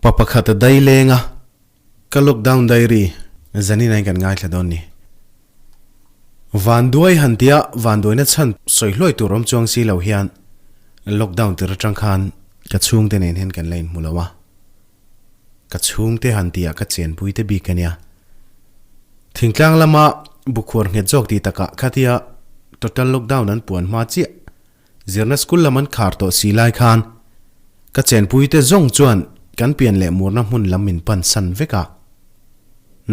Pa pakhat a dai leng a, ka lockdown diary zanin ain kan ngaithla dawn ni. Vanduai han tia vanduaina chhan sawi hluai tur awm chuang si lo hian lockdown tir atang khan ka chhungte nen hian kan la inhmu lo a. Ka chhungte han tia ka chenpui te bik ania. Thingtlang lama bukhuar nghet zawk tih takah khatia total lockdown an puan hma chiah Zirna school lam an khar tawh si lai khan ka chenpuite zawng chuan kan pian leh murna hmun lam min pan san vek a.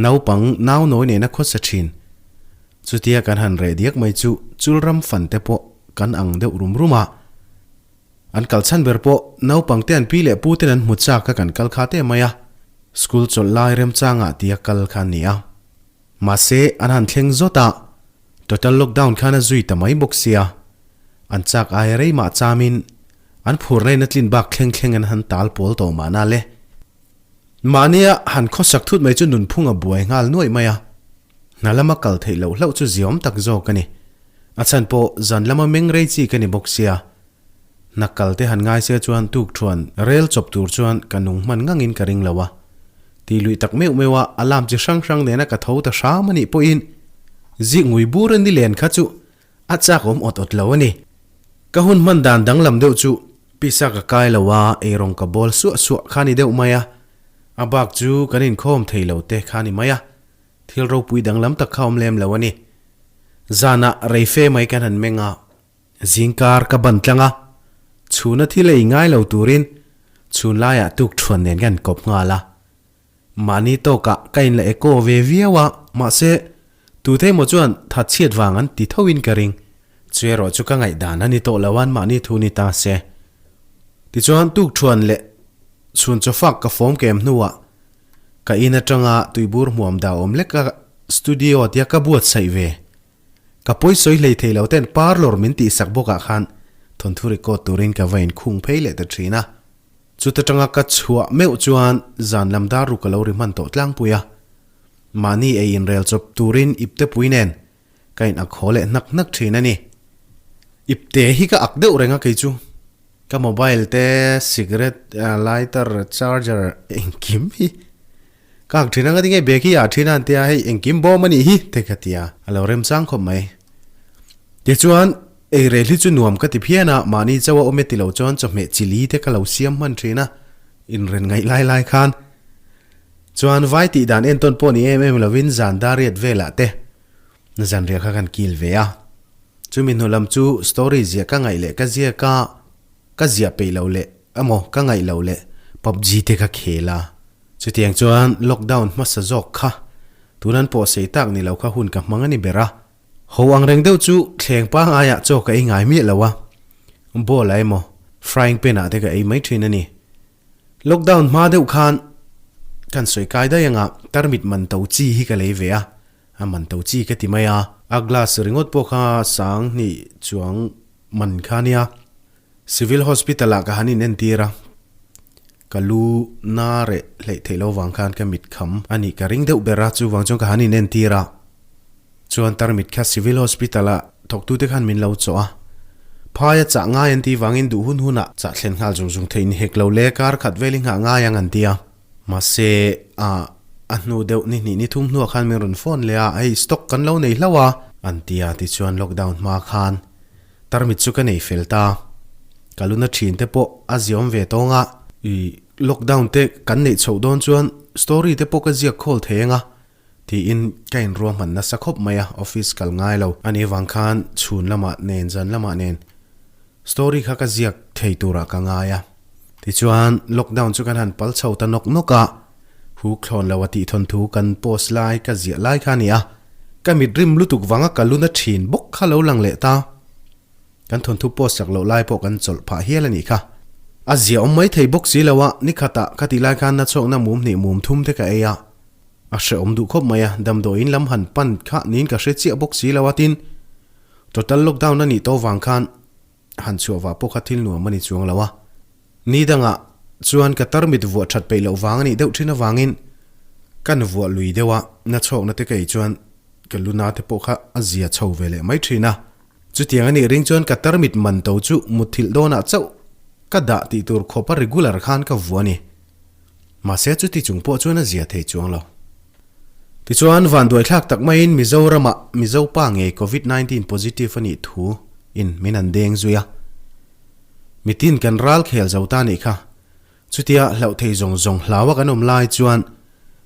Naupang nau nawi nena khawsa thin. Chutia kan han reh diak mai chu chul ram fan te pawh kan ang deuh rum rum a. An kal chhan ber pawh naupang te an pi leh pu ten an hmu chak a kan kal kha te mai a. School chawlh lai remchangah tia kal kha an ni a. Mahse an han thleng zawt a. Total lockdown khan a zui ta mai bawk sia, an chak aia rei mah chamin an phurna in a tlin bak thleng thleng an han tal pawl tawh mahna le. Mahnia han khawsak thut mai chu nunphung a buai nghal nuaih mai a, hna lama kal theih loh hlauh chu ziawm tak zawk a ni. A chhan pawh zan lama meng rei chi ka ni bawk sia, hna kal te han ngai se chuan tuk thuan rel chawp tur chuan ka nung hman ngangin ka ring lo a. Tih luih tak meuh meuh a alarm chi hrang hrang nena ka tho ta hram a nih pawhin zik ngui bur a ni len kha chu a chak awm awt awt lo a ni. Ka hun hman dan danglam deuh chu pisa ka kai lo a, eirawng ka bawl suah suah kha ni deuh mai a, a bak chu kan inkhawm thei lo te kha ni mai a, thil ropui danglam tak kha awm lem lo a ni. Zanah reife mai kan han meng a. Zingkar ka ban tlang a, chhuna thil ei ngai lo turin chhun laiah tuk thuan nen kan kawp nghal a. Mahni tawkah ka inla echo ve viau a, mahse tute emaw chuan thatchhiat vang an ti thoin ka ring. Chu erawh chu ka ngaihdan a ni tawh lo an mahni thu ni ta se. Tichuan tuk thuan leh chhun chawfak ka fawm kem hnuah ka in atanga tuibur hmuam dah awm leka studio tia ka buatsaih ve. Ka pawi sawi hlei thei lo ten parlour min tihsak bawkah khan thawnthu record turin ka va inkhung phei leh ta thin a. Chuta tanga ka chhuah meuh chuan zan lam dar ruk a lo ri hman tawh tlangpui a. Mahni ei inrel chawp turin ipte pui nen ka in ak haw leh hnak hnak thin a ni. Ipte hi ka ak deuh reng a kei chu. Ka mobile te, cigarette, lighter, charger engkim hi Ka hak thin a, ngatinge bag hi ah thin a an tia, hei engkim bawm a nih hi te ka ti a, a lo remchang khawp mai. Tichuan ei rel hi chu nuam ka ti phian a, mahni chauh a awm e ti lo chuan chawhmeh chili te ka lo siam hman thin a, inren ngaih lai lai khan. Chuan vai tih dan entawn pawh ni em em lovin zan dariat velah te zanriah kha kan kil ve a. Chumi hnu lam chu story ziah ka ngaih leh ka ziak a, ka ziah peih loh leh emaw ka ngaih loh leh PUBG te ka khel a. Chutiang chuan lockdown hmasa zawk kha tun an pawh sei tak ni lo kha hun ka hmang a ni ber a. Ho ang reng deuh chu thleng pangaiah chaw ka ei ngai miah lo a, bowl ah emaw frying pan ah te ka ei mai thin a ni. Lockdown hma deuh khan kan sawi kai daih anga tarmit man to chi hi ka lei ve a, a man to chi ka ti mai a. A glass ringawt pawh kha sang hnih chuang man kha nia. Civil Hospital ah ka han in entir a, ka lu na reh hleih theih lo vang khan ka mit kham a nih ka ring deuh ber a, chuvang chuan ka han in entir a, chuan tarmit kha Civil Hospital ah thawktute khan min lo chawh a, phai a chah ngai an tih vangin duh hun hunah chah thlen nghal zung zung theih ni hek lo le, kar khat vel i nghah ngai ang an ti a, mahse a a hnu deuh ni hnih ni thum hnuah khan min rawn phone leh a, hei stock kan lo nei hlauh a an ti a, tichuan lockdown hma khan Tarmit chu ka nei fel ta. Ka luna thin te pawh a ziawm ve tawng a. I lockdown te kan neih chhoh dawn chuan story te pawh ka ziak khawl thei anga tiin ka inruahman nasa khawp mai a, office kal ngai lo. Ani vang khan chhun lamah nen zan lamah nen story kha ka ziak thei turah ka ngai a. Tichuan lockdown chu kan han pal chho ta nawk nawk a, huk thlawn lo a tih thawnthu kan post lai ka ziah lai kha a ni a. Ka mit rim lutuk vanga ka luna thin bawk kha lo lang leh ta. Kan thawnthu post chak loh lai pawh kan chawlh phah hial a nih kha. A zia awm mai thei bawk si lo a, ni khatah ka tih lai khan na chhuakna mum hnih mum thum te ka ei a. A hrehawm duh khawp mai a, damdawiin lam han pan kha niin ka hre chiah bawk si lo a tin, total lockdown a nih tawh vang khan Han chhuah vah pawh kha thil nuam a ni chuang lo a. Ni dangah chuan ka tarmit vuah that peih loh vang a nih deuh thin avangin kan vuah lui deuh a, na chhawkna te ka ei chuan ka lu na te pawh kha a zia chho ve leh mai thin a. Chutiang a nih ring chuan ka tarmit man to chu mutthilh dawnah chauh ka dah tih tur khawpa regular khan ka vuah a ni. Mahse chuti chung pawh chuan a zia thei chuang lo. Tichuan, vanduaithlak tak maiin Mizoramah Mizo pa ngei Covid 19 positive a nih thu in min han deng zui a. Mitin kan ral khel zo ta nih kha. Chutia hlauh thei zawng zawng hlau a kan awm lai chuan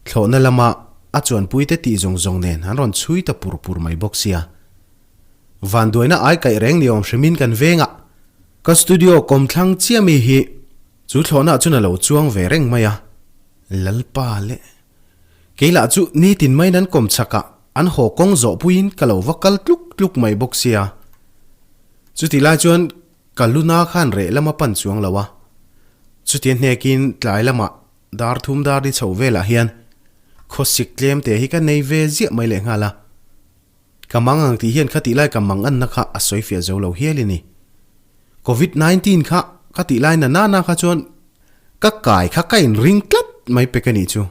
thlawhna lama a chuanpuite tih zawng zawng nen an rawn chhui ta pur pur mai bawk sia. Vanduaina ai kaih reng ni awm hrimin kan vengah ka studio kawmthlang chiah mi hi chu thlawhna chuan a lo chuang ve reng mai a, Lalpa leh kei lah chu nitin maiin an kawm chhakah an haw kawng zawh puiin ka lo va kal tluk tluk mai bawk sia. Chutih lai chuan ka luna khan reh lama pan chuang lo a, chutia hnekin tlai lamah dar thum dar ni chho velah hian khawsik tlem te hi ka nei ve ziah mai lehnghal a. Ka mang ang tih hian kha tih lai ka mang anna kha a sawi fiah zo lo hial i ni. Covid 19 kha ka tih lai na nana kha chuan ka kai kha ka inring tlat mai pek a nih chu.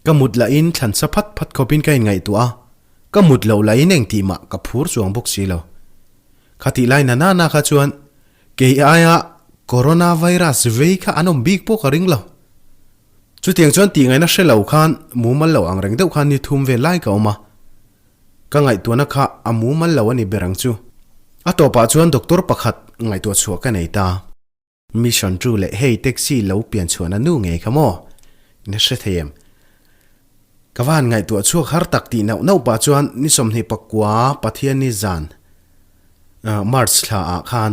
Ka mut lahin thlan sa phat phat khawpin ka inngaihtuah a, ka mut loh lahin engtih mah ka phur chuang bawk si lo. Kha tih lai na nana kha chuan kei aia Corona virus vei kha an awm bik pawh ka ring lo. Chutiang chuan tih ngaihna hre lo khan mumal lo ang reng deuh khan ni thum vel lai ka awm a, ka ngaihtuahna kha a mumal lo a ni ber ang chu. A tawpah chuan doctor pakhat ngaihtuah chhuah ka nei ta. Mission tu leh hei taxi lo pian chhuahna nu ngei kha maw? In hre thei em? Ka va han ngaihtuah chhuak har tak tih nauh nauh pah chuan ni 24 Pathianni zan March thla ah khan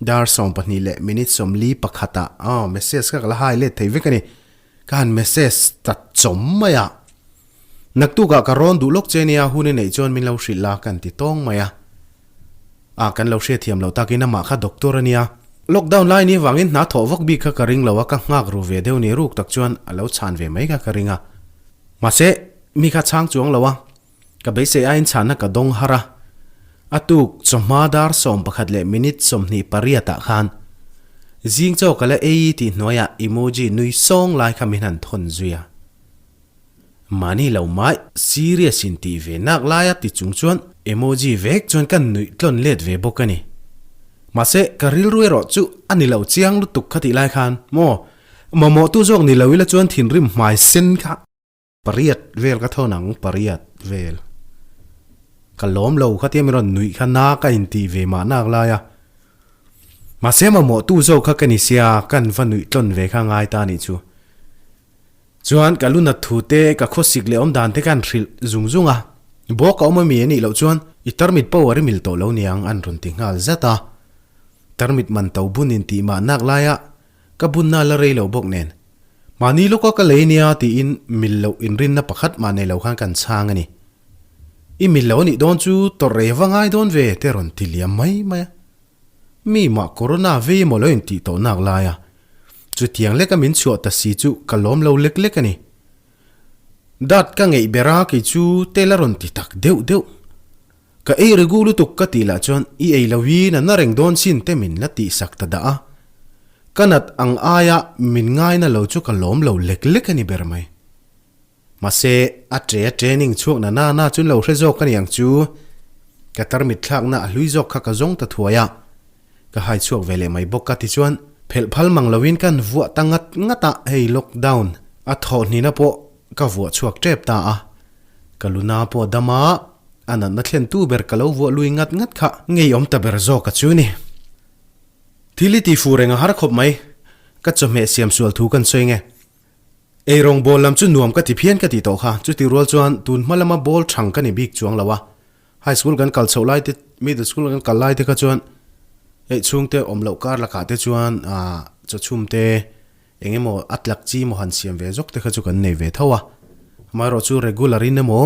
Dar 12 leh minute 41 ah aw message kha ka la hai let thei vek a ni. Ka han message ta chawm mai a. Naktukah ka rawn duh lawk che nia hun i neih chuan min lo hrilh la kan ti tawng mai a. A kan lo hriatthiam loh takin amah kha doctor a nia. Lockdown lai ni vangin hna thawh vak bik kha ka ring lo a ka nghak ru ve deuh ni ruk tak chuan a lo chhan ve mai kha ka ring a. Mahse mi kha chhang chuang lo a. Ka beisei aiin chhanna ka dawng har a, a tuk chawhma dar 11 leh minute 28 ah khan zing chaw ka la ei tih hnuaiah emoji nui sawng lai kha min han thawn zui a. Mahni lo mai serious in tih ve nak laia ti chung chuan emoji vek chuan ka nuih tlawn let ve bawk a ni. Mahse ka rilru erawh chu a ni lo chiang lutuk kha tih lai khan maw mamawhtu zawk ni lo ila chuan thinrim hmai sen kha Pariat vel ka thawn ang, pariat vel. Ka lawm lo kha tia min rawn nuih kha na ka intih ve mah nak lai a. Mahse mamawh tu zawk kha ka ni sia, kan va nuih tlawn ve kha ngai ta nih chu. Chuan ka lu nat thu te, ka khawsik leh awm dan te khan hrilh zung zung a. Bawk a awm ami anih loh chuan i tarmit power i mil tawh lo niang an rawn ti nghal zat a. Tarmit man to bun intih mah nak lai a, Ka bunna la rei lo bawk nen. Mahni lawka ka lei nia tiin mil loh inrinna pakhat mah nei lo khan kan chhang a ni. I mil lo a nih dawn chu tawrh rei va ngai dawn ve te rawn ti liam mai mai a. Mi mah corona vei emaw lo intih tawh nak lai a. Chutiang leka min chhuah ta si chu ka lawm lo lek lek a ni. Dat ka ngeih ber a kei chu te la rawn ti tak deuh deuh. Ka ei regu lutuk ka tih lah chuan i ei lo hi na na reng dawn sin te min la tihsak ta dah a. Ka nat ang aia min ngaina lo chu ka lawm lo lek lek a ni ber mai. Mahse, a ṭe a training chhuak na na na chuan lo hre zawk a ni ang chu. Ka tarmit thlakna a hlui zawk kha ka zawng ta thuai a. Ka hai chhuak ve leh mai bawk a tichuan phelh phal mang loin kan vuah ta ngat ngat a, hei lockdown a thawhhnihna pawh ka vuah chhuak ṭep ta a. Ka luna pawh a dam a, a natna thlentu ber ka lo vuah lui ngat ngat kha ngeiawm ta ber zawk a chu ni. Thil i ti fu reng a har khawp mai, ka chawhmeh siam sual thu kan sawi nge. Eirawng bawl lam chu nuam ka ti phian ka tih tawh kha, chuti rual chuan tun hma lama bawl thang ka ni bik chuang lo a. High school kan kal chhoh lai te, middle school kan kal lai te kha chuan hei chhungte awm loh kar lakah te chuan ah chawchhum te, Eng emaw a tlak chi emaw han siam ve zawk te kha chu kan nei ve tho a, amaherawh chu regular in emaw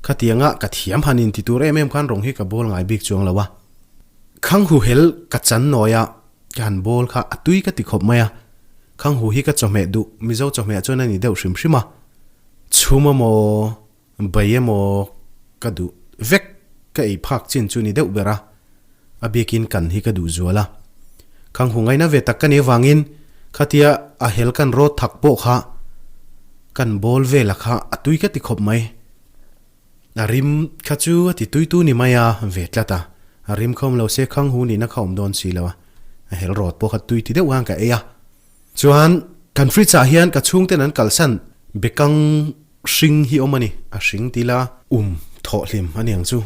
khatianga ka thiam han inti tur em em khan rawng hi ka bawl ngai bik chuang lo a. Khanghu hel ka chan nawi a, ka han bawl kha a tui ka ti khawp mai a, khanghu hi ka chawhmeh duh Mizo chawhmeh ah chuan a ni deuh hrim hrim a, chhum emaw Bai emaw ka duh vek ka ei phak chin chu ni deuh ber a, a biakin kan hi ka duh zual a. Khang hu ngaina ve tak ka nih avangin khatia a hel kan rawt thak pawh kha kan bawl vela kha a tui ka ti khawp mai. A rim kha chu a ti tui tu ni mai a ve tlat a, a rim kha awm lo se khang hu nihna kha awm dawn si lo a, a hel rawt pawh kha tui ti deuh khan ka ei a. Chuan. Kan fridge ah hian ka chhungten an kalsan bekang hring hi awm a ni, a hring ti la um thawh hlim a ni ang chu.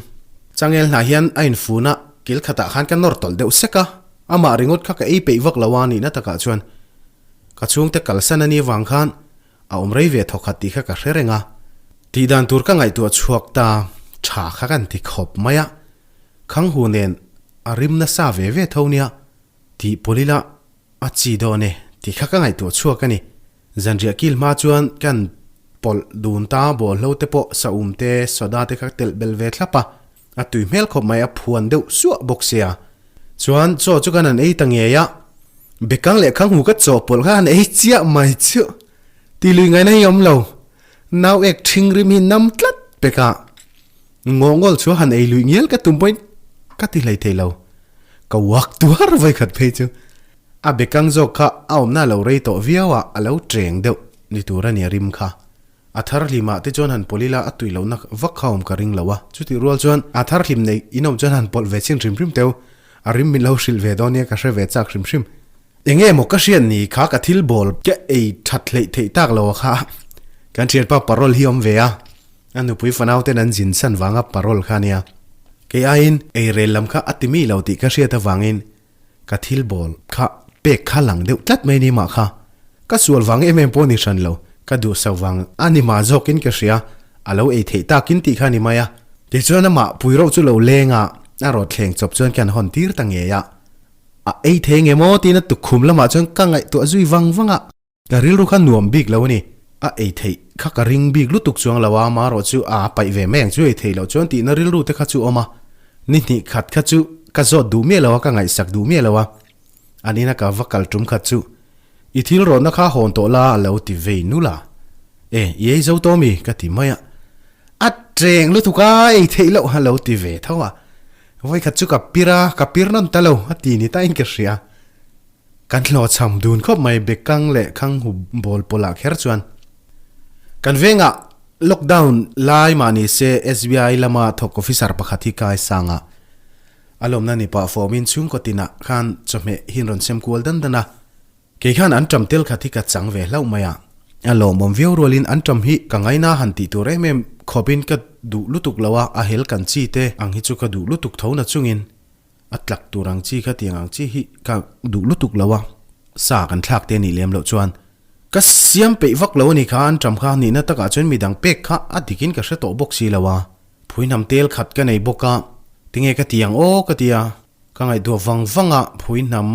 Changel hnah hian a infun a, kil khatah khan ka nawr tawlh deuh sek a, amah ringawt kha ka ei peih vak lo a nihna takah chuan ka chhungte kalsan a nih avang khan a awm rei ve thawkhat tih kha ka hre reng a. Tih dan tur ka ngaihtuah chhuak ta tha kha kan ti khawp mai a, Khanghu nen a rim nasa ve ve tho nia tih pawlh ila A chi dawn e, tih kha ka ngaihtuah chhuak a ni. Zanriah kil hma chuan kan pawlh dun ta bawlhlo te pawh saum te, soda te kha telh belh ve thlap a. A tui hmel khawp mai, a phuan deuh suah bawk sia. Chuan chaw chu kan han ei ta ngei a, bekang leh khanghu ka chaw pawlh kha han ei chiah mai chu ti lui ngaihna hi a awm lo. Nau ek ṭhing rim hi nam tlat pek a. Ngawngawl chu han ei luih ngial ka tum pawhin ka ti hlei thei lo. Ka uak tuar vawikhat phei chu. A bekang zawk kha a awmna a lo rei tawh viau a, a lo ṭeng deuh ni tur a nia rim kha. A thar hlimah te chuan han pawlh ila a tui lohna vak kha awm ka ring lo a. Chutih rual chuan a thar hlim nei inawm chuan han pawlh ve chin hrim hrim teu. A rim min lo hrilh ve dawn nia ka hre ve chak hrim hrim. Enge maw ka hriat ni kha ka thil bawl ka ei that hleih theih tak lo a kha. Kan thianpa parole hi awm ve a. A nupui fanau ten an zin san vanga parole kha ania. Kei aiin ei rel lam kha a ti mi lo tih ka hriat avangin ka thil bawl kha pek kha lang deuh tlat mai ni mah kha. Ka sual vang em em pawh ni hran lo, ka duhsau vang a ni mah zawkin ka hria, a lo ei theih takin tih kha a ni mai a. Tichuan amah pui reuh chu lo leng a, a rawt thleng chawp chuan kan hawn tir ta ngei a. A ei thei nge maw tiin a tukkhum lamah chuan ka ngaihtuah zui vang vang a. Ka rilru kha nuam bik lo a ni. A ei theih kha ka ring bik lutuk chuang lo a, amaherawh chu a paih ve mai ang chu ei theih loh chuan tihna rilru te kha chu awm a. Ni hnih khat kha chu ka zawt duh miah lo a, ka ngaihsak duh miah lo a. An ina ka va kal tum khat chu i thil rawhna kha hawn tawh la a lo ti vei nul a. E, i ei zo tawh mi? ka ti mai a. A teng lutuk a, ei theih loh a lo ti ve tho a. Vawikhat chu ka pir a, ka pir nawn ta lo a ti ni tain ka hria. Kan hlawhchham dun khawp mai Bekang leh Khanghu bawl pawlah kher chuan. Kan vengah lockdown lai mah ni se SBI lama thawk officer pakhat hi kai sang a, a lawmna ni pah fawmin chhungkaw tinah khan chawhmeh hi an rawn sem kual dan dan a. Kei khan an ṭam tel khat hi ka chang ve hlauh mai a, a lawmawm viau rualin an ṭam hi ka ngaina han tih tur em em khawpin ka duh lutuk lo a, a hel kan chi te ang hi chu ka duh lutuk tho na chungin A tlak tur ang chi kha tiang ang chi hi ka duh lutuk lo a, sa kan thlak te anih lem loh chuan ka siam peih vak lo a ni kha, an ṭam kha nihna takah chuan midang pek kha a dikin ka hre tawh bawk si lo a, phuihnam tel khat ka nei bawk a, tinge ka ti ang aw ka ti a, ka ngaihtuah vang vang a, phuihnam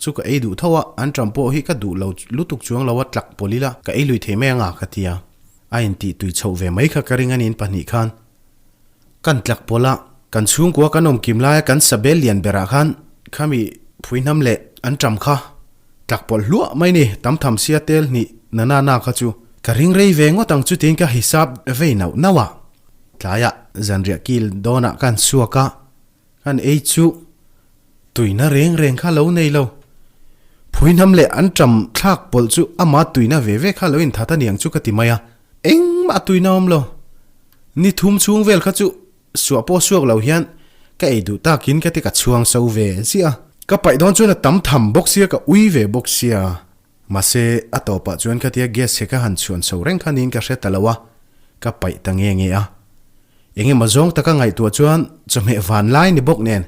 chu ka ei duh tho a, an ṭam pawh hi ka duh lo lutuk chuang lo a, tlak pawlh ila ka ei lui thei mai ang a ka ti a, a intih tui chhoh ve mai kha ka ring a niin pahnih khan. Kan tlak pawlh a, kan chhungkua kan awm kim laia kan sabel lian berah khan khami phuihnam leh an ṭam kha tlak pawlh hluah mai ni, tam tham sia tel hnih na na na kha chu ka ring rei ve ngawt ang chutiin ka hisap vei nauh nauh a. Tlaiah zanriah kil dawnah ka han chhuak a, Kan ei chu tuina reng reng kha lo nei lo. Phuihnam leh an ṭam thlak pawlh chu ama tuina ve ve kha lo inthat a niang chu ka ti mai a. Engmah tuina awm lo. Ni thum chhung vel kha chu suah pawh suak lo hian ka ei duh takin ka ti ka chhuang so ve ziah a. Ka paih dawn chuan a tam tham bawk sia ka ui ve bawk sia. Mahse a tawpah chuan khatia gas chhe ka han chhuan chho reng kha niin ka hre ta lo a, ka paih ta nge nge a. Eng emaw zawng taka ngaihtuah chuan chawhmeh van lai ni bawk nen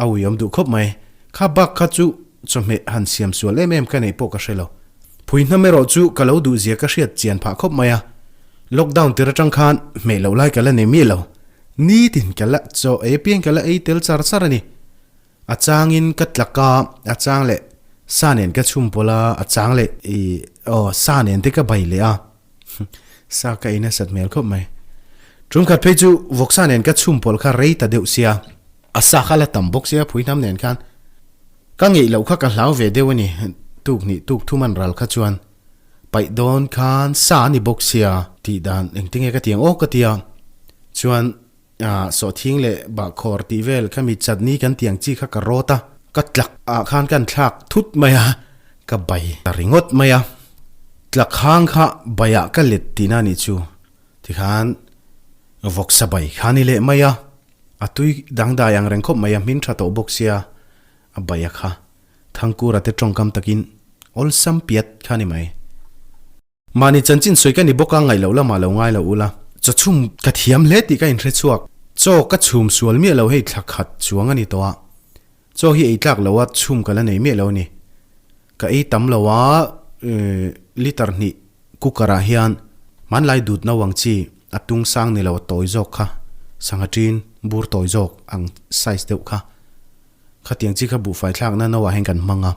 a uiawm duh khawp mai. Kha bak kha chu chawhmeh han siam sual em em ka neih pawh ka hre lo. Phui hnam erawh chu ka lo duh zia ka hriat chian phah khawp mai a. Lockdown tir atang khan hmeh loh lai ka la nei miah lo. Nitin ka la chaw ei apiang ka la ei tel char char a ni. A changin ka tlak a, a chang leh sa nen ka chhum pawlh a, a chang leh i aw sa nen te ka bai leh a, sa ka ei nasat hmel khawp mai. Tumkhat phei chu vawksa nen ka chhum pawlh kha rei ta deuh sia, a sa kha la tam bawk sia phuihnam nen khan ka ngeih loh kha ka hlau ve deuh a ni, tuk hnih tuk thum an ral kha chuan paih dawn khan sa a ni bawk sia tih dan engtinge ka ti ang aw ka ti a, chuan Ah, sawhthing leh bahkhawr tih vel khami chutney kan tih ang chi kha ka rawt a, ka tlak ah khan kan thlak thut mai a, ka bai ta ringawt mai a, tlak hang kha bai ah ka let tihna a nih chu, tikhan vawksa bai kha ni leh mai a, a tui dangdai ang reng khawp mai a, hmin tha tawh bawk sia a bai a kha, Thangkura te tawngkam takin awlsam piat kha ni mai. Mahni chanchin sawi ka ni bawk a, ngaih loh lamah lo ngai lo ula. Chaw chhum ka thiam hle tih ka inhre chhuak. Chaw ka chhum sual miah lo hei thla khat chuang a ni tawh a. Chaw hi ei tlak lo a, chhum ka la nei miah lo a ni. Ka ei tam lo a, liter hnih cooker ah hian hmanlai dut no ang chi a tung sang ni lo a tawi zawk kha, sangha ṭin bur tawi zawk ang size deuh kha. Khatiang chi kha buhfai thlakna no ah hian kan hmang a.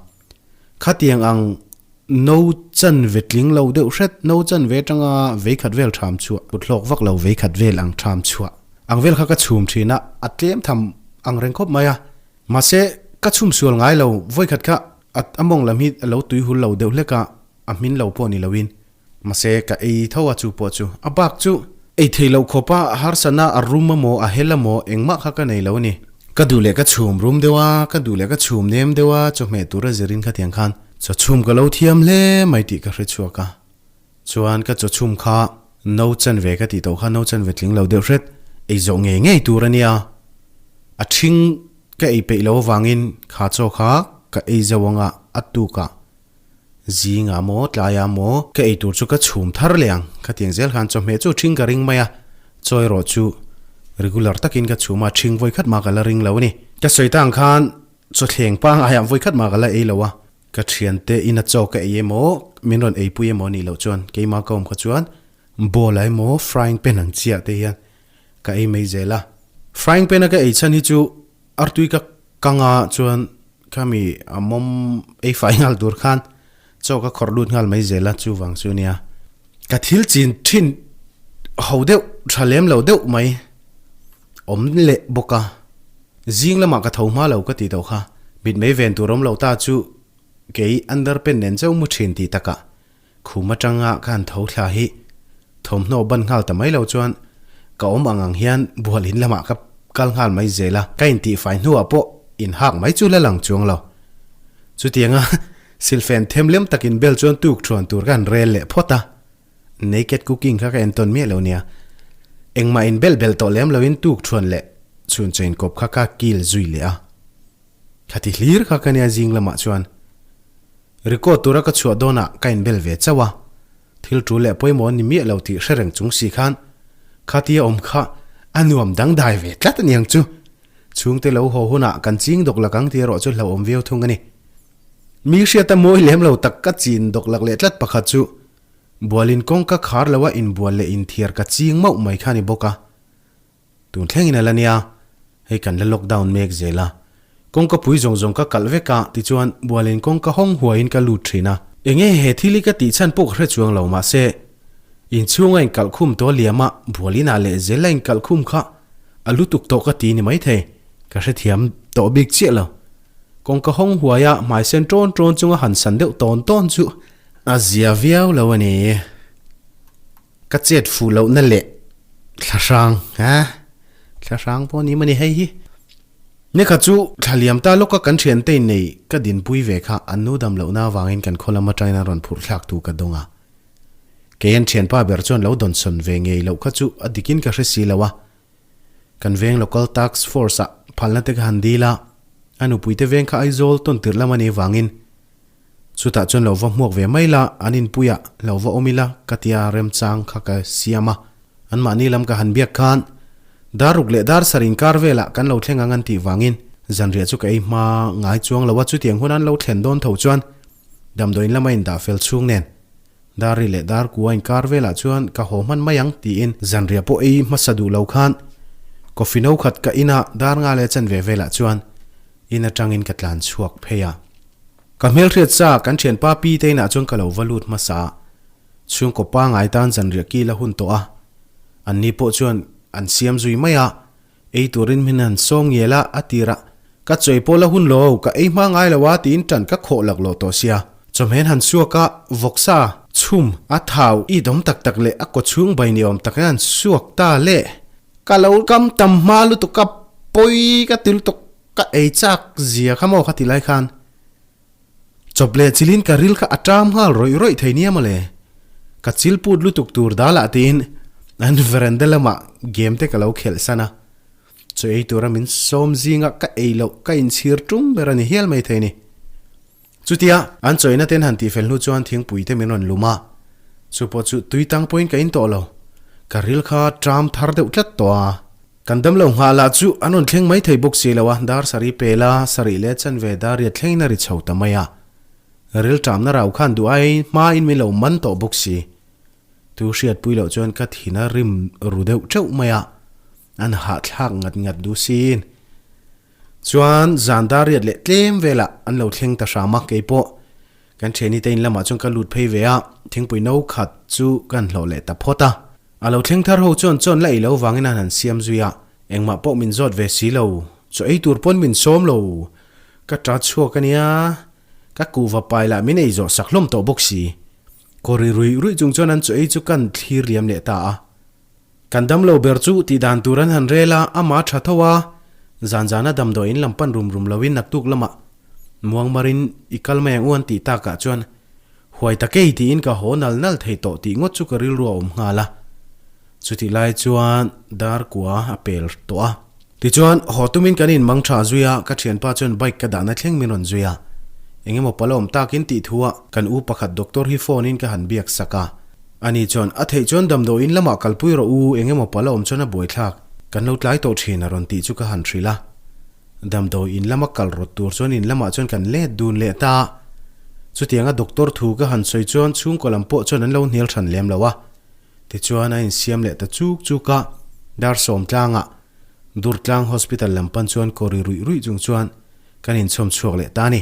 Khatiang ang no chanve tling lo deuh hret, no chanve atanga veikhat vel ṭham chhuah, kut hlawk vak lo veikhat vel ang ṭham chhuah ang vel kha ka chhum ṭhin a, a tlem tham ang reng khawp mai a. Mahse, ka chhum sual ngai lo, vawikhat kha a a mawng lam hi a lo tui hul lo deuh hlek a, a hmin lo pawh ni loin. Mahse, ka ei tho a chu pawh chu. A bak chu ei thei loh khawp a, harsatna a rum emaw, a hel emaw engmah kha ka nei lo a ni. Ka duh leh ka chhum rum deuh a, ka duh leh ka chhum nem deuh a, chawhmeh tura zirin khatiang khan chaw chhum ka lo thiam hle mai tih ka hre chhuak a. Chuan ka chaw chhum kha no chanve ka tih tawh kha no chanve tling lo deuh hret, ei zawh ngei ngei tur a nia. A ṭhing ka ei peih lo avangin kha chaw kha ka ei zo anga a tukah zingah maw tlaiah maw ka ei tur chu ka chhum thar leh ang. Khatiang zel khan chawhmeh chu ṭhing ka ring mai a, chaw erawh chu regular takin ka chhum a, ṭhing vawikhat mah ka la ring lo a ni. Ka sawi ta ang khan chawthleng pangaiah vawikhat mah ka la ei lo a. Ka thiante ina chaw ka ei emaw, min rawn eipui emaw anih loh chuan keimah ka awm kha chuan bowl ah emaw frying pan ang chiah te hian ka ei mai zel a. Frying pan a ka ei chhan hi chu artui ka kang a chuan khami a mawm ei fai nghal tur khan chaw ka khawrh lut nghal mai zel a chuvang chu nia. Ka thil chin thin ho deuh tha lem lo deuh mai. Awm leh bawk a. Zing lamah ka tho hma lo ka ti tawh kha. Mitmei ven tur awm lo ta chu kei underpant nen chauh mu thin tih takah khum atanga ka han tho thla hi thawmhnaw ban nghal ta mai lo chuan ka awm ang ang hian bual in lamah ka kal nghal mai zel a. Ka intihfai hnuah pawh inhak mai chu la lang chuang lo. Chutianga silfen them lem takin bel chuan tuk thuan tur ka han rel leh phawt a. Naked cooking kha ka entawn miah lo nia. Engmah in belh belh tawh lem loin tuk thuan leh chhun chain kawp kha ka kil zui leh a. Khati hlir kha ka nia zing lamah chuan record tura ka chhuah dawnah ka in bel ve chauh a. Thil tul leh pawimawh ni miah lo tih hre reng chung si khan khatia awm kha a nuam dangdai ve tlat a niang chu. Chhungte lo haw hunah kan ching dawk lak ang tih erawh chu hlauhawm viau thung a ni. Mi hriata mawi lem lo tak ka chin dawk lak leh tlat pakhat chu Bualin kawngka khar loa inbual leh inthiar ka ching mauh mai kha a ni bawk a. Tun thlengin a la nia, hei kan la lockdown mek zel a. Kawngka pui zawng zawng ka kalh vek a, tichuan bualin kawngka hawng huaiin ka lut thin a. Enge he thil hi ka tih chhan pawh ka hre chuang lo mahse, inchhunga inkalh khum tawh liama bualinah leh zel a inkalh khum kha a lutuk tawh ka ti ni maithei, ka hrethiam tawh bik chiah lo. Kawngka hawng huaia hmai sen tawn tawn chunga han san deuh tawn tawn chu A zia viau lo a ni. Ka chet fuh lohna leh thlahrang ha thlahrang pawh a ni mawni hei hi. Nikhat chu thla liam ta lawka kan thiante innei ka dinpui ve kha an nu dam lohna avangin kan khaw lam atangin an rawn phurh thlak tu ka dawng a. Kei an thianpa ber chuan lo dawnsawn ve ngei loh kha chu a dikin ka hre si lo a. Kan veng local task force ah phalna te ka han dil a, a nupuite veng kha Aizawl tawn tirh lam a nih avangin Chutah chuan lo va hmuak ve mai la, an inpuiah lo va awm ila ka tia remchang kha ka siam a. Anmahni lam ka han biak khan dar ruk leh dar sarh inkar velah kan lo thleng ang an tih vangin zanriah chu ka ei hma ngai chuang lo a, chutiang hun an lo thlen dawn tho chuan damdawiin lama indah fel chhung nen dar ri leh dar kua inkar velah chuan ka haw hman mai ang tiin zanriah pawh ei hmasa duh lo khan coffee no khat ka ina dar nga leh chanve velah chuan in atangin ka tlan chhuak phei a. Ka hmelhriat sa kan thianpa Pi te inah chuan ka lo va lut hmasa a, chhungkaw pangai tan zanriah kil a hun tawh a, anni pawh chuan an siam zui mai a, ei turin min han sawm ngial a, a tir a, ka chawi pawh la hun lo, ka ei hma ngai lo a tiin tan ka khawh lak lawh tawh sia. Chawhmeh han suak a, vawksa, chhum, a thau, it awm tak tak leh a kaw chhung bai ni awm tak hian suak ta le. Ka lo kam tam hma lutuk a, pawi ka ti lutuk. Ka ei chak zia kha maw kha ti lai khan chawp leh chilin ka ril kha a ṭam nghal rawih rawih thei nia mawle. Ka chil put lutuk tur dalah tiin an veranda lamah game te ka lo khelh san a. Chaw ei tura min sawm zinga ka ei loh ka inchhir tum ber a ni hial mai thei ni. Chutia an chawina ten han tihfel hnu chuan thingpui te min rawn lum a. Chu pawh chu tui tang pawhin ka in tawh lo. Ka ril kha ṭam thar deuh tlat tawh a. Kan damlo nghah lah chu an rawn thleng mai thei bawk si lo a, dar sarih pel a, sarih leh chanve dar riat thlengin a ri chho ta mai a. Ril ṭamna rau khan duh ai hmain min lo man tawh bawk si. Tu hriatpui loh chuan ka thin a rim ru deuh ṭeuh mai a, an hahthlak ngat ngat duh siin. Chuan zan dar riat leh tlem velah an lo thleng ta hram a, keipawh kan thiani te in lamah chuan ka lut phei ve a, thingpui no khat chu kan hlawh leh ta phawt a. A lo thleng thar ho chuan chawn la ei lo vangin an han siam zui a, engmah pawh min zawt ve si lo, chaw ei tur pawn min sawm lo, ka ta chhuak a nia, ka kuhva pai lah min ei zawh sak hlawm tawh bawk si. Kawri ruih ruih chung chuan an chaw ei chu kan thlir liam leh ta a. Kan damlo ber chu tih dan tur an han rel a, amah tha tho a, zan zana damdawi in lam pan rum rum loin naktuk lamah muangmarin i kal mai ang u an tih takah chuan huai ta kei tiin ka haw nal nal thei tawh tih ngawt chu ka rilru a awm nghal a. Chutih lai chuan dar kua a pel tawh a. Tichuan haw tumin kan inmang tha zui a, ka thianpa chuan bike ka dahna thleng min rawn zui a. Engemaw pala awm takin tih thu ah kan u pakhat doctor hi phone in ka han biak sak a. Ani chuan, A theih chuan damdawiin lamah kalpui rawh u, engemaw pala awm chuan a buaithlak, kan lo tlai tawh thin a rawn tih chu ka han hrilh a. Damdawiin lama kal rawt tur chuan in lamah chuan kan let dun leh ta a. Chutianga doctor thu ka han sawi chuan chhungkaw lam pawh chuan an lo hnial hran lem lo a. Tichuan a insiam leh ta chuk chuk a, dar sawmtlangah Durtlang Hospital lam pan chuan kawri ruih ruih chung chuan kan inchhawm chhuak leh ta a ni.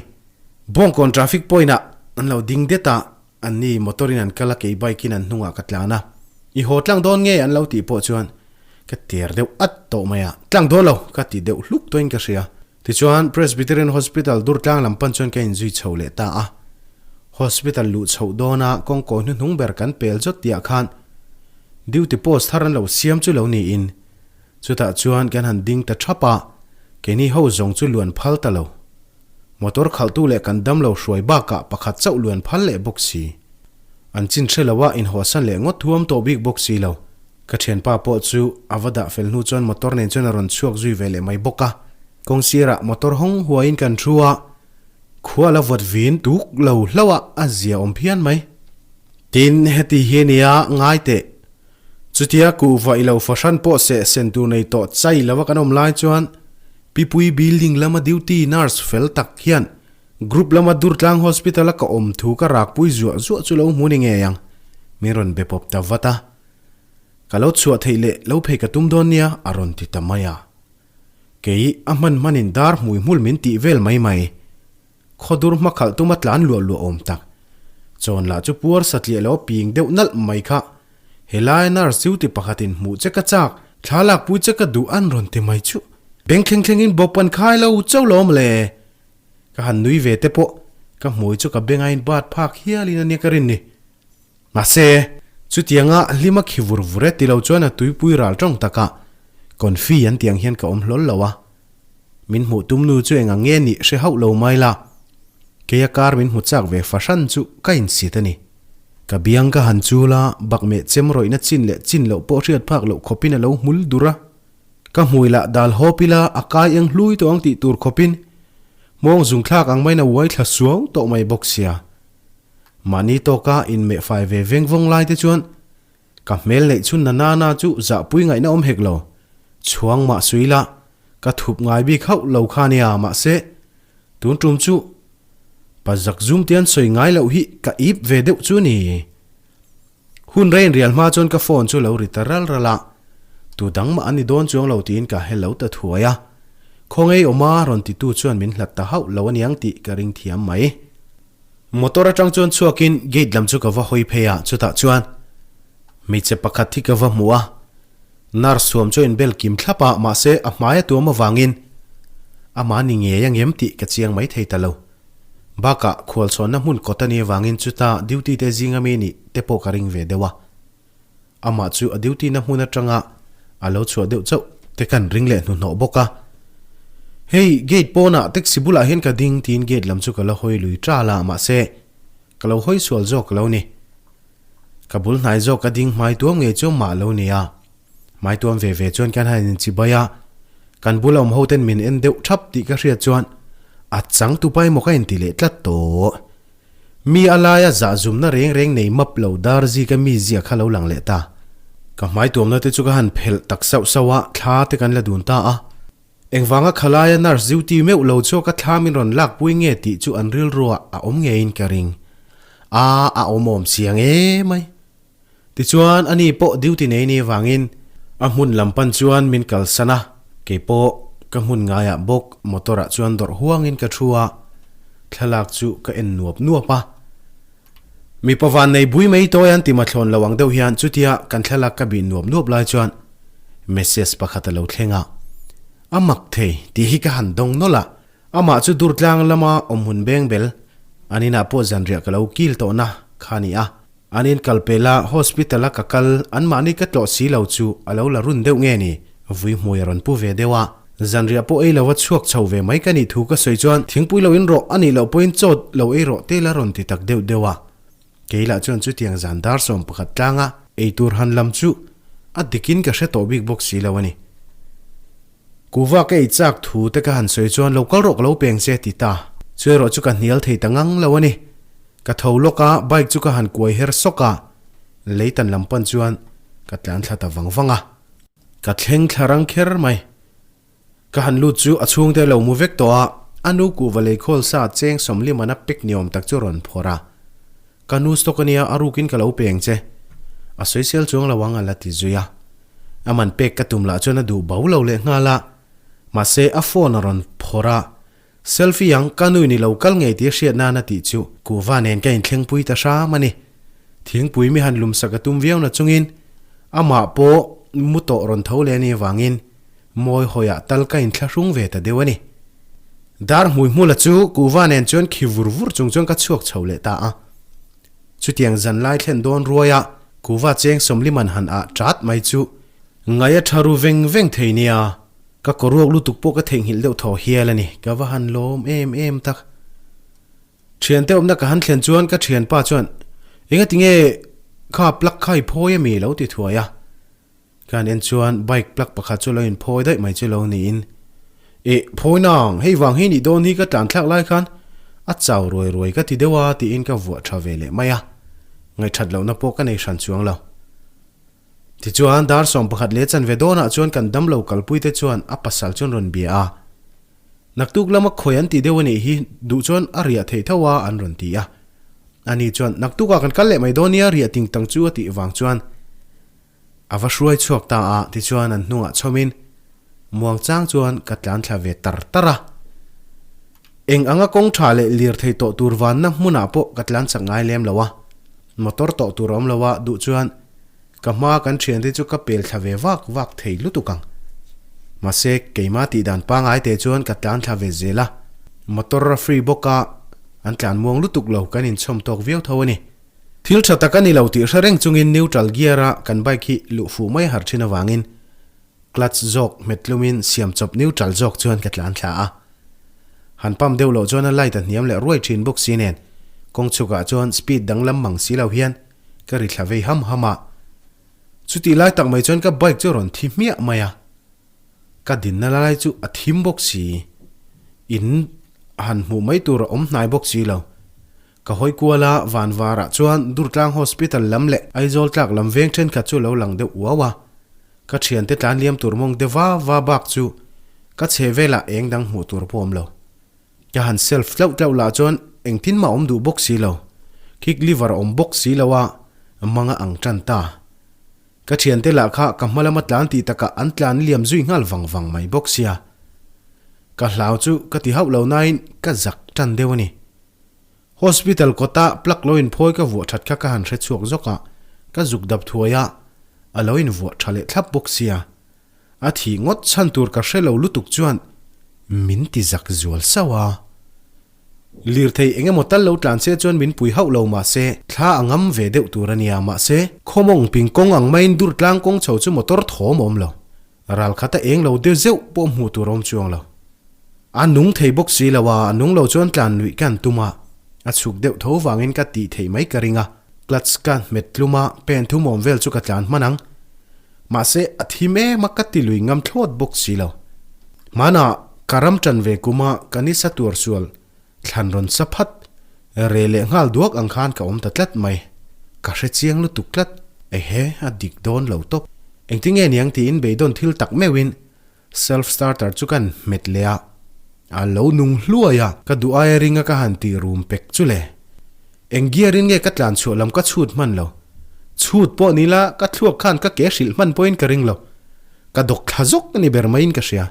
Bawngkawn traffic point ah an lo ding det a, An ni motor in an kal a kei bike in an hnungah ka tlan a, i haw tlang dawn nge an lo tih pawh chuan ka ter deuh at tawh mai a, tlang dawn lo ka ti deuh hluk tawhin ka hria. Tichuan Presbyterian Hospital Durtlang lam pan chuan ka inzui chho leh ta a, Hospital luh chhoh dawna kawngkawi hnuhnung ber kan pel zawt tihah khan duty post thar an lo siam chu lo niin chutah chuan kan han ding ta thap a, keini ho zawng chu luan phal ta lo. Motor khalhtu leh kan damlo hruai bakah pakhat chauh luan phal leh bawk si. An chin hre lo a, inhawsan leh ngawt thuam tawh bik bawk si lo. Ka thianpa pawh chu a va dah fel hnu chuan motor nen chuan a rawn chhuak zui ve leh mai bawk a. Kawng sirah motor hawng huaiin kan thu a, khua la vawt vin tuk lo hlauh a, a zia awm phian mai. Tin, heti hi nia ngai teh. Chutia kuhva i lo fahran pawh seh sen tur nei tawh chai lova kan awm lai chuan Pipui building lama duty nurse fel tak hian group lama Durtlang Hospital a ka awm thu ka rakpui zuah zuah chu lo hmu ni ngei ang, min rawn be pawp ta vat a. Ka lo chhuah theih leh lo phei ka tum dawn nia a rawn ti ta mai a. Kei a hman hmanin dar hmui hmul min tih vel mai mai. Khawdur hmakhalh tuma tlan luah luah awm tak. Chawn lah chu puar satliah lo ping deuh nalh mai kha. Helai nurse duty pakhatin hmuh che ka chak, thla lakpui che ka duh an rawn ti mai chuh. Beng thleng thlengin bawp an khai lo chauh lo awm le. Ka han nui ve te pawh ka hmui chu ka benga in bat phak hialin a nia ka rin ni. Mahse, chutianga hlima khi vur vur e ti lo chuan a tuipui ral tawng takah confi an tih ang hian ka awm hlawl lo a. Min hmuh tum nu chu eng ang nge nih hre hauh lo mai la, keia kar min hmu chak ve fahran chu ka insit a ni. Ka biang ka han chul a, bakmeh chem rawihna chin leh chin loh pawh hriat phak loh khawpin a lo hmul dur a. Ka hmui lah dal hawp ila a kai eng hlui tawh ang tih tur khawpin hmawng zung thlak ang maiin a uai thla suau tawh mai bawk sia. Mahni tawka inmeh fai ve veng vawng lai te chuan Ka hmel neih chhun na nana chu zahpui ngaihna awm hek lo. Chhuang mah sui la, ka thup ngai bik hauh lo kha nia, mahse, tun tum chu pa zak zum te an sawi ngai loh hi ka ip ve deuh chu ni. Hun rain rial hma chuan ka phone chu lo ri ta ral ral a, tu dang mah an ni dawn chuang lo tiin ka hello ta thuai a. Khawngei awma rawn titu chuan min hlat ta hauh lo aniang tih ka ring thiam mai. Motor atang chuan chhuakin gate lam chu ka va hawi phei a, chutah chuan hmeichhe pakhat hi ka va hmu a, nurse thuam chu a inbel kim thlap a, mahse a hmai a tuam avangin amah ni ngei a ngem tih ka chiang mai thei ta lo. Bakah khualchhawnna hmun kawt a nih avangin chuta duty te zinga mi nih te pawh ka ring ve deuh a. Amah chu a duty na hmun atanga a lo chhuah deuh chauh te kan ring leh hnuhnawh bawk a. Hei, gate pawnah taxi bulah hian ka ding tiin gate lam chu ka la hawi lui tal a, mahse, ka lo hawi sual zawk lo ni. Ka bul hnai zawk ka ding hmai tuam ngei chu mah lo nia. Hmai tuam ve ve chuan kan han inchibai a, kan bula awm ho ten min en deuh thap tih ka hriat chuan a chang tupa emaw ka inti leh tlat tawh. Mi a laia zahzumna reng reng nei map lo dar zika mi zia kha lo lang leh ta. Ka hmai tuamna te chu ka han phelh tak sauh sauh a, thla te kan la dun ta a. Engvanga khalaia nurse duty meuh lo chu ka thla min rawn lakpui nge tih chu an rilruah a awm ngeiin ka ring. A, a awmawm chiang emai. Tichuan, ani pawh duty nei ni vangin a hmun lam pan chuan min kalsan a, kei pawh ka hmun ngaiah bawk motor ah chuan dawrh huangin ka thu a, thlalak chu ka en nuap nuap a. Mipa van nei bui mai tawi an ti mathlawn lo ang deuh hian chutia kan thlalak ka bih nuap nuap lai chuan message pakhat a lo thleng a, a mak thei tih hi ka han dawng nawlh a, amah chu Durtlang lama awmhmun beng bel an inah pawh zanriah ka lo kil tawhna kha a ni a. An in kal pel a, hospital a ka kal, anmahni ka tlawh si lo chu a lo la run deuh nge ni? Vui hmui a rawn pu ve deuh a, zanriah pawh ei lo a chhuak chho ve mai ka nih thu ka sawi chuan thingpui lo in rawh a nih loh pawhin chaw lo ei rawh te la rawn ti tak deuh deuh a. Kei lah chuan chutiang zan dar 11 tlanga ei tur han lam chu a dikin ka hre tawh bik bawk si lo a ni. Kuva ka ei chak thu te ka han sawi chuan lo kal rawh ka lo peng che ti ta. Chu erawh chu ka hnial thei ta ngang lo a ni. Ka tho lawk a, bike chu ka han kuai her sawk a, leitan lam pan chuan ka tlan thla ta vang vang a. Ka thleng thla rang kher mai. Ka han lut chu a chhungte a lo mu vek tawh a, a nu kuhva leikhawl sa cheng sawmlimana pek ni awm tak chu a rawn phawrh a. Ka nu stock ania a rukin ka lo peng che. A sawisel chuang lo ang a la ti zui a. A man pek ka tum lah chuan a duh bo lo leh nghal a. Mahse a phone a rawn phawrh a. Selfie ang ka nu in i lo kal ngei tih a hriat nan a tih chu kuhva nen ka inthlengpui ta hram a ni. Thingpui mi han lumsak a tum viau na chungin amah pawh mu tawh rawn tho leh a nih avangin Mawi hawiah tal ka inthlahrung ve ta deuh a ni. Dar hmui hmula chu kuhva nen chuan khi vur vur chung chuan ka chhuak chho leh ta a. Chutiang zan lai thlen dawn ruaia kuhva cheng sawmliman han ah ṭat mai chu ngaih a ṭha ru veng veng thei nia. Ka kawruak lutuk pawh ka theihnghilh deuh thaw hial a ni. Ka va han lawm em em tak. Ṭhiante awmna ka han thlen chuan ka ṭhianpa chuan, Engati nge kha plug kha i phawi a mi? lo ti thuai a. Ka han en chuan bike plug pakhat chu lo inphawi daih mai chu lo niin, Ih, phawi nang, hei vang hi nih dawn hi ka tlan thlak lai khan a chau ruai ruai ka ti deuh a tiin ka vuah tha ve leh mai a, ngaihthat lohna pawh ka nei hran chuang lo. Tichuan dar 11 leh chanve dawnah chuan kan damlo kalpuite chuan a pasal chuan rawn bia a, Naktuk lama khawi an tih deuh a nih hi duh chuan a riah theih tho a an rawn ti a. Ani chuan naktukah kan kal leh mai dawn nia riah ting tang chu a tih vang chuan A va hruai chhuak ta a, tichuan an hnungah chhawmin muang chang chuan ka tlan thla ve tar tar a. Eng anga kawng tha leh lirthei tawh tur vanna hmunah pawh ka tlan chak ngai lem lo a, motor tawh tur a awm lo a, duh chuan ka hma kan thiante chu ka pel thla ve vak vak thei lutuk ang. Mahse, keima tih dan pangai te chuan ka tlan thla ve zel a, motor a free bawk a, an tlan muang lutuk lo kan inchhawm tawk viau tho a ni. Thil tha tak a ni lo tih hre reng chungin neutral gear a kan bike hi luh fuh mai har thin avangin clutch zawk hmet tlumin siam chawp neutral zawk chuan ka tlan thla a. Han pump deuh loh chuan a light a hniam leh ruai thin bawk si nen kawng chhukah chuan speed danglam mang si lo hian ka ri thla vei ham ham a. Chutih lai tak mai chuan ka bike chu a rawn thi hmiah mai a. Ka dinna lai chu a thim bawk si. In han hmuh mai tur a awm hnai bawk si lo. Ka hawi kual a, van varah chuan Durtlang Hospital lam leh Aizawl tlak lam veng thenkhat chu lo lang deuh uau a. Ka thiante tlan liam tur mawng de va va bak chu ka chhe velah eng dang hmuh tur pawh awm lo. Ka han self tlauh tlauh lah chuan engtin mah awm duh bawk si lo. Kick lever a awm bawk si lo a, mang a ang tan ta. Ka thiante lah kha ka hma lama tlan tih takah an tlan liam zui nghal vang vang mai bawk sia. Ka hlau chu ka ti hauh lo nain ka zak tan deuh a ni. Hospital kawta plug lo inphawi ka vuah that kha ka han hre chhuak zawk a, ka zuk dap thuai a, a lo invuah tha leh thlap bawk sia. A thih ngawt chhan tur ka hre lo lutuk chuan min ti zak zual sauh a. Lirthei eng emaw tal lo tlan se chuan min pui hauh lo mahse thla a ngam ve deuh tur a nia mahse khawmawng ping kawng ang maiin dur tlang kawng chho chu motor thawm a awm lo. Ral khat a eng lo deuh zeuh pawh hmuh tur a awm chuang lo. A nung thei bawk si lo a, a nung lo chuan tlan luih ka han tum a, a chhuk deuh tho vangin ka tih theih mai ka ring a, clutch ka hmet tlum a, pen thum awm vel chu ka tlan hman ang. Mahse, a thi mek a ka ti lui ngam thlawt bawk si lo. Hmanah ka ram tan ve kuma ka nisa tuar sual thlan rawn sa phat. Reh leh nghal duak ang khan ka awm ta tlat mai. Ka hre chiang lutuk tlat. Ehe, a dik dawn lo tawp. Engtin nge niang tiin beidawn thil tak meuhin self starter chu kan hmet leh a. A lo nung hluai a, ka duh aia ringa ka han tih rum pek chu le. Eng gear in nge ka tlan chhuah lam ka chhut hman lo. Chhut pawh ni la, ka thluak khan ka ke hrilh hman pawhin ka ring lo. Ka dawk thla zawk a ni ber maiin ka hria.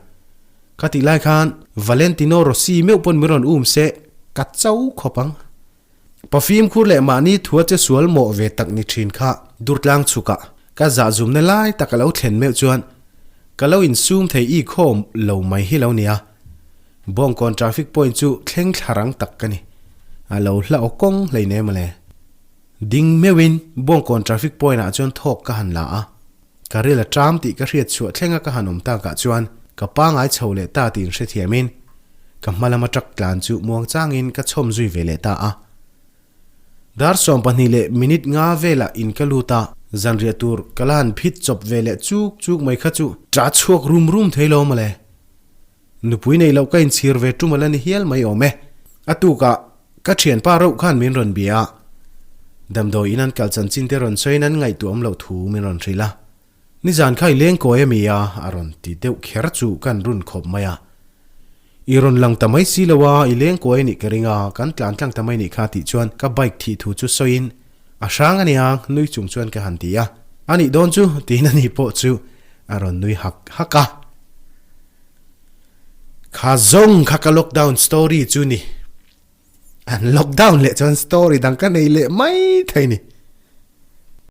Ka tih lai khan Valentino Rossi meuh pawn min rawn um se ka cho khawp ang. Pa fimkhur leh mahni thua che sual mawh ve tak ni thin kha Durtlang chhukah ka zahzumna lai tak a lo thlen meuh chuan ka lo insum thei i khawm lo mai hi lo nia. Bawngkawn traffic point chu thleng thla rang tak ka ni. A lo hla aw kawng hleinem mawle. Ding meuhin Bawngkawn traffic point ah chuan thawk ka han la a. Ka ril a ṭam tih ka hriat chhuah thlenga ka han awm takah chuan ka pangai chho leh ta tih inhrethiamin ka hma lama truck tlan chu muang changin ka chhawm zui ve leh ta a. Dar 12 leh minute nga velah in ka lut a, zanriah tur ka la han phit chawp ve leh chuk chuk mai kha chu ṭah chhuak rum rum thei lo mawle. Nupui neih loh ka inchhir ve tum ala ni hial mai awm e. A tukah ka thianpa reuh khan min rawn bia a, damdawi in an kal chanchin te rawn sawiin an ngaihtuah loh thu min rawn hrilh a. Nizan kha i leng kawi a mi a, a rawn ti deuh kher chu kan run khawp mai a. I rawn lang ta mai si lo a, i leng kawi a nih ka ring a, kan tlan tlang ta mai nih kha tih chuan ka bike thih thu chu sawiin a hrang a nia, nui chung chuan ka han ti a. A nih dawn chu tiin ani pawh chu a rawn nui hak hak a. Kha zawng kha ka lockdown story chu ni. An lockdown leh chuan story dang ka nei leh mai thei ni.